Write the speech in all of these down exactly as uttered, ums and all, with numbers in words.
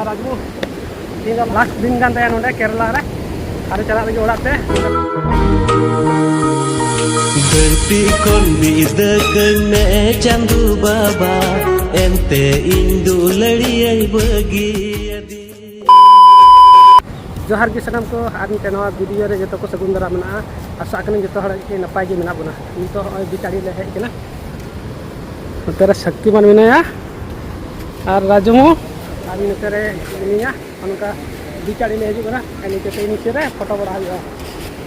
ᱟᱨ ᱟᱡ ᱵᱟᱹᱵᱩ, ᱛᱮᱦᱮᱧ ᱫᱚ ᱞᱟᱥᱴ ᱫᱤᱱ ᱠᱟᱱ ᱛᱟᱭᱟ ᱱᱚᱰᱮ ᱠᱮᱨᱟᱞᱟ ᱨᱮ᱾ ᱟᱨ ᱪᱟᱞᱟᱜ ᱞᱟᱹᱜᱤᱫ ᱚᱲᱟᱜ ᱛᱮ᱾ ᱫᱷᱟᱹᱨᱛᱤ ᱠᱷᱚᱱ ᱢᱤᱫ ᱫᱟᱹ ᱠᱟᱹᱧ ᱢᱮ ᱪᱟᱸᱫᱩ ᱵᱟᱵᱟ, ᱮᱱᱛᱮ ᱤᱧ ᱫᱩᱞᱟᱹᱲᱤᱭᱟᱹᱧ ᱵᱟᱹᱜᱤᱭᱟᱫᱤᱧ᱾ ᱡᱚᱦᱟᱨ ᱜᱮ ᱥᱟᱱᱟᱢ ᱠᱚ, ᱟᱨ ᱢᱤᱫᱴᱮᱱ ᱱᱚᱣᱟ ᱵᱷᱤᱰᱤᱭᱳ ᱨᱮ ᱡᱚᱛᱚ ᱠᱚ ᱥᱟᱹᱜᱩᱱ ᱫᱟᱨᱟᱢ ᱢᱮᱱᱟᱜᱼᱟ᱾ ᱟᱥᱚᱜ ᱠᱟᱹᱱᱟᱹᱧ ᱡᱚᱛᱚ ᱦᱚᱲ ᱜᱮ ᱱᱟᱯᱟᱭ ᱜᱮ ᱢᱮᱱᱟᱜ ᱵᱚᱱᱟ᱾ ᱱᱤᱛᱚᱜ ᱦᱚᱸᱜᱼᱚᱭ ᱵᱤᱪ ᱟᱲᱮ ᱞᱮ ᱦᱮᱡ ᱠᱟᱱᱟ᱾ ᱱᱚᱛᱮ ᱨᱮ ᱥᱚᱠᱛᱤᱢᱟᱱ ᱢᱮᱱᱟᱭᱟ ᱟᱨ ᱨᱟᱡᱩ ᱦᱚᱸ, ᱟᱨ ᱱᱚᱛᱮ ᱨᱮ ᱢᱤᱱᱟᱹᱧᱟ᱾ ᱱᱚᱝᱠᱟ ᱵᱤᱪ ᱟᱲᱮ ᱞᱮ ᱦᱤᱡᱩᱜ ᱠᱟᱱᱟ, ᱟᱨ ᱱᱤᱛᱚᱜ ᱛᱮ ᱱᱤᱪᱮ ᱨᱮ ᱯᱷᱳᱴᱳ ᱵᱟᱲᱟ ᱦᱩᱭᱩᱜᱼᱟ᱾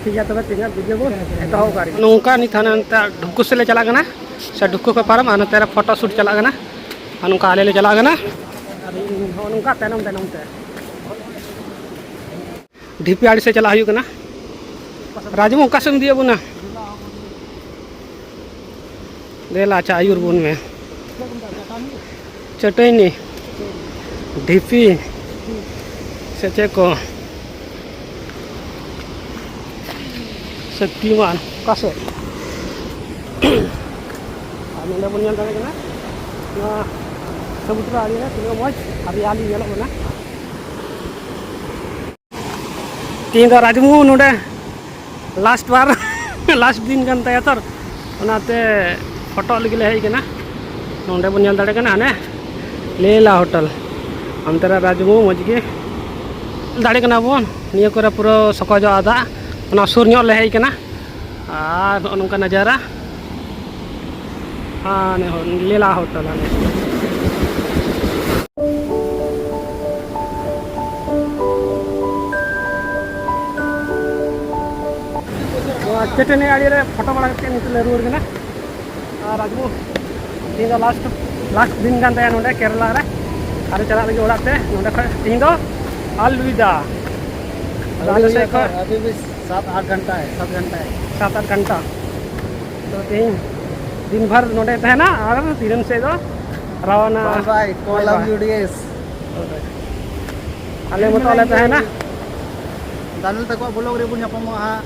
ᱴᱷᱤᱠ ᱜᱮᱭᱟ, ᱛᱚᱵᱮ ᱛᱮᱦᱮᱧᱟᱜ ᱵᱷᱤᱰᱤᱭᱳ ᱵᱚᱱ ᱮᱛᱚᱦᱚᱵ ᱠᱟᱜᱼᱟ᱾ ᱱᱚᱝᱠᱟ ᱱᱤᱛ ᱦᱟᱱᱮ ᱱᱚᱛᱮ ᱰᱷᱩᱠᱩ ᱥᱮᱫ ᱞᱮ ᱪᱟᱞᱟᱜ ᱠᱟᱱᱟ, ᱥᱮ ᱰᱷᱩᱠᱩ ᱠᱷᱚᱱ ᱯᱟᱨᱚᱢ ᱟᱨ ᱱᱚᱛᱮ ᱨᱮ ᱯᱷᱳᱴᱳ ᱥᱩᱴ ᱪᱟᱞᱟᱜ ᱠᱟᱱᱟ᱾ ᱟᱨ ᱱᱚᱝᱠᱟ ᱟᱞᱮ ᱞᱮ ᱪᱟᱞᱟᱜ ᱠᱟᱱᱟ, ᱟᱨ ᱤᱧ ᱦᱚᱸ ᱱᱚᱝᱠᱟ ᱛᱟᱭᱱᱚᱢ ᱛᱟᱭᱱᱚᱢ ᱛᱮ᱾ ᱰᱷᱤᱯᱤ ᱟᱲᱮ ᱥᱮᱫ ᱪᱟᱞᱟᱜ ᱦᱩᱭᱩᱜ ᱠᱟᱱᱟ᱾ ᱨᱟᱡᱩ, ᱚᱠᱟ ᱥᱮᱫ ᱮᱢ ᱤᱫᱤᱭᱮᱫ ᱵᱚᱱᱟ? ᱫᱮᱞᱟ, ᱟᱪᱪᱷᱟ, ᱟᱹᱭᱩᱨ ᱵᱚᱱ ᱢᱮ᱾ ᱪᱟᱹᱴᱟᱹᱭᱱᱤ, ᱰᱷᱤᱯᱤ, ᱥᱮ ᱪᱮᱫ ᱠᱚ? ᱥᱚᱠᱛᱤᱢᱟᱱ, ᱚᱠᱟ ᱥᱮᱫ? ᱟᱨ ᱱᱚᱰᱮ ᱵᱚᱱ ᱧᱮᱞ ᱫᱟᱲᱮᱭᱟᱜ ᱠᱟᱱᱟ, ᱱᱚᱣᱟ ᱥᱚᱢᱩᱫᱨᱚ ᱟᱲᱮ ᱨᱮ ᱛᱤᱱᱟᱹᱜ ᱢᱚᱡᱽ ᱦᱟᱨᱤᱭᱟᱞᱤ ᱧᱮᱞᱚᱜ ᱠᱟᱱᱟ᱾ ᱛᱮᱦᱮᱧ ᱫᱚ ᱨᱟᱡᱽᱢᱩ ᱱᱚᱰᱮ ᱞᱟᱥᱴ ᱵᱟᱨ, ᱞᱟᱥᱴ ᱫᱤᱱ ᱠᱟᱱ ᱛᱟᱭᱟ ᱛᱚ, ᱚᱱᱟᱛᱮ ᱯᱷᱳᱴᱳ ᱞᱟᱹᱜᱤᱫ ᱞᱮ ᱦᱮᱡ ᱠᱟᱱᱟ᱾ ᱱᱚᱰᱮ ᱵᱚᱱ ᱧᱮᱞ ᱫᱟᱲᱮᱭᱟᱜ ᱠᱟᱱᱟ ᱦᱟᱱᱮ ᱞᱮᱞᱟ ᱦᱳᱴᱮᱞ, ᱚᱱᱛᱮ ᱨᱮ ᱨᱟᱡᱽᱢᱩ ᱢᱚᱡᱽ ᱜᱮ ᱧᱮᱞ ᱫᱟᱲᱮᱭᱟᱜ ᱠᱟᱱᱟ ᱵᱚᱱ᱾ ᱱᱤᱭᱟᱹ ᱠᱚᱨᱮ ᱯᱩᱨᱟᱹ ᱥᱚᱠᱚᱡᱚᱜᱼᱟ ᱫᱟᱜ, ᱚᱱᱟ ᱥᱩᱨ ᱧᱚᱜ ᱞᱮ ᱦᱮᱡ ᱠᱟᱱᱟ᱾ ᱟᱨ ᱱᱚᱜᱼᱚ ᱱᱚᱝᱠᱟ ᱱᱟᱡᱟᱨᱟ᱾ ᱦᱟᱱᱮ ᱦᱚ-, ᱞᱮᱞᱟ ᱦᱳᱴᱮᱞ ᱦᱟᱱᱮ᱾ ᱱᱚᱣᱟ ᱪᱟᱹᱴᱟᱹᱱᱤ ᱟᱲᱮ ᱨᱮ ᱯᱷᱳᱴᱳ ᱵᱟᱲᱟ ᱠᱟᱛᱮ ᱱᱤᱛᱚᱜ ᱞᱮ ᱨᱩᱣᱟᱹᱲ ᱠᱟᱱᱟ᱾ ᱟᱨ ᱟᱡ ᱵᱟᱹᱵᱩ, ᱛᱮᱦᱮᱧ ᱫᱚ ᱞᱟᱥᱴ, ᱞᱟᱥᱴ ᱫᱤᱱ ᱠᱟᱱ ᱛᱟᱭᱟ ᱱᱚᱰᱮ ᱠᱮᱨᱟᱞᱟ ᱨᱮ᱾ ᱟᱨ ᱪᱟᱞᱟᱜ ᱞᱟᱹᱜᱤᱫ ᱚᱲᱟᱜ ᱛᱮ ᱱᱚᱰᱮ ᱠᱷᱚᱱ ᱛᱮᱦᱮᱧ ᱫᱚ ᱟᱞᱵᱤᱫᱟ᱾ ᱟᱫᱚ ᱟᱞᱮ ᱥᱮᱫ ᱠᱷᱚᱱ ᱟᱹᱰᱤ ᱵᱮᱥ, ᱥᱟᱛ ᱟᱴ ᱜᱷᱚᱱᱴᱟ ᱦᱮ, ᱥᱟᱛ ᱜᱷᱚᱱᱴᱟ ᱦᱮ᱾ ᱥᱟᱛ ᱟᱴ ᱜᱷᱚᱱᱴᱟ᱾ ᱛᱚ ᱛᱮᱦᱮᱧ ᱫᱤᱱ ᱵᱷᱟᱨ ᱱᱚᱰᱮ ᱛᱟᱦᱮᱱᱟ ᱟᱨ ᱫᱤᱱᱟᱹᱢ ᱥᱮᱫ ᱫᱚ ᱨᱟᱣᱟᱱᱟ᱾ ᱵᱟᱭ ᱵᱟᱭ, ᱠᱚᱞᱟᱢ ᱵᱟᱭ᱾ U D S. ᱟᱞᱮ ᱢᱚᱛᱚ ᱞᱮ ᱛᱟᱦᱮᱱᱟ᱾ ᱫᱟᱱᱤᱞ ᱛᱟᱠᱚᱣᱟᱜ ᱵᱞᱚᱜ ᱨᱮᱵᱚᱱ ᱧᱟᱯᱟᱢᱚᱜᱼᱟ ᱦᱟᱸᱜ᱾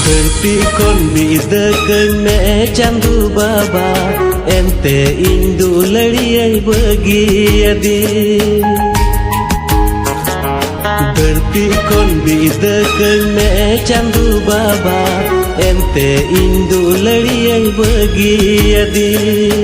ᱫᱷᱟᱹᱨᱛᱤ ᱠᱷᱚᱱ ᱢᱤᱫ ᱫᱟᱹ ᱠᱟᱹᱧ ᱢᱮ ᱪᱟᱸᱫᱩ ᱵᱟᱵᱟ, ᱮᱱᱛᱮ ᱤᱧ ᱫᱩᱞᱟᱹᱲᱤᱭᱟᱹᱧ ᱵᱟᱹᱜᱤᱭᱟᱫᱤᱧ᱾ ᱫᱷᱟᱹᱨᱛᱤ ᱠᱷᱚᱱ ᱵᱤᱫᱟᱹ ᱠᱟᱹᱧ ᱢᱮ ᱪᱟᱸᱫᱚ ᱵᱟᱵᱟ, ᱮᱱᱛᱮ ᱤᱧ ᱫᱩᱞᱟᱹᱲᱤᱭᱟᱹᱧ ᱵᱟᱹᱜᱤᱭᱟᱫᱤᱧ᱾